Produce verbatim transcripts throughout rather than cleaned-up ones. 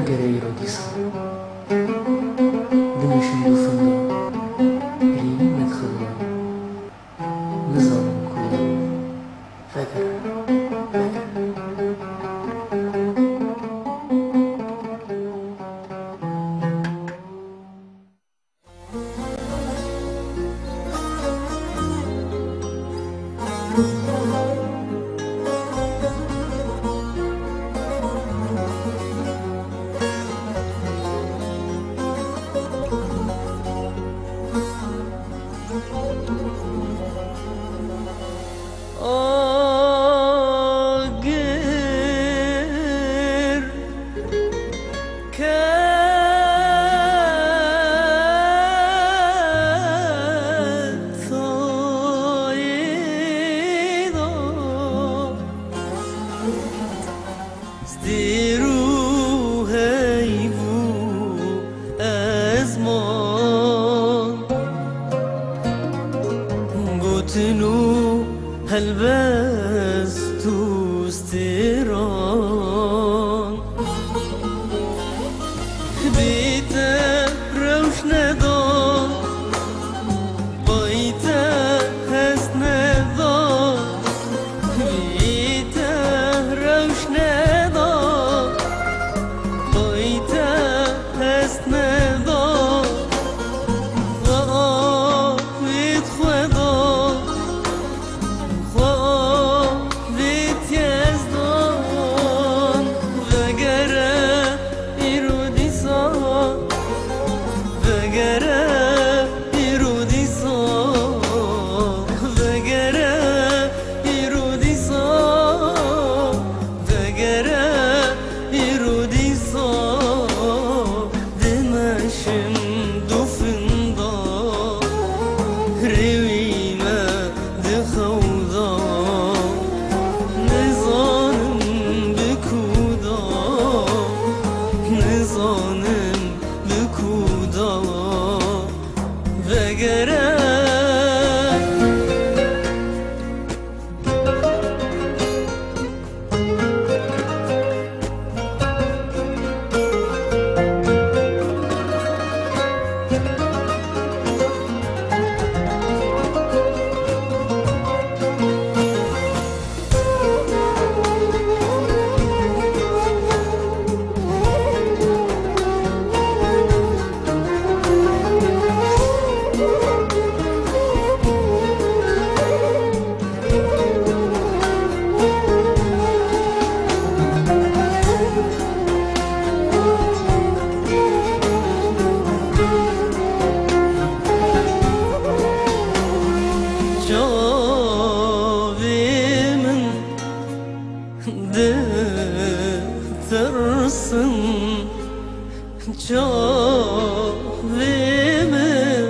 Gere îro dîsa binîşim dûfin de, rêyî me dixebin, nizanim ku ye. Vegere, vegere. Agir ketayê da. Stêr û heyv û ezman, gotin û helbest û stêran. Bê te rewş neda, bay te hest neda. Bê te rewş neda, bay te hest neda. Xwe avêt xwe da, xwe avêt Yezdan. Vegere îro dîsa, vegere îro dîsa, vegere îro dîsa, vegere îro dîsa. Dimeşim dûfin da, rêwî me di xew da. Nizanim bi ku da, nizanim bi ku da. Vegere. Çavê min ditirsin, çavê min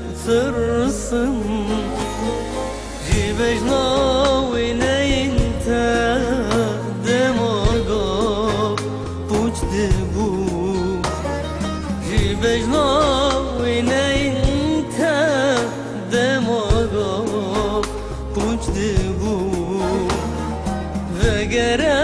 ditirsin. Ji bejna wêneyên te dema gav pûç dibû. Ji bejna wêneyên te dema gav pûç dibû. Vegere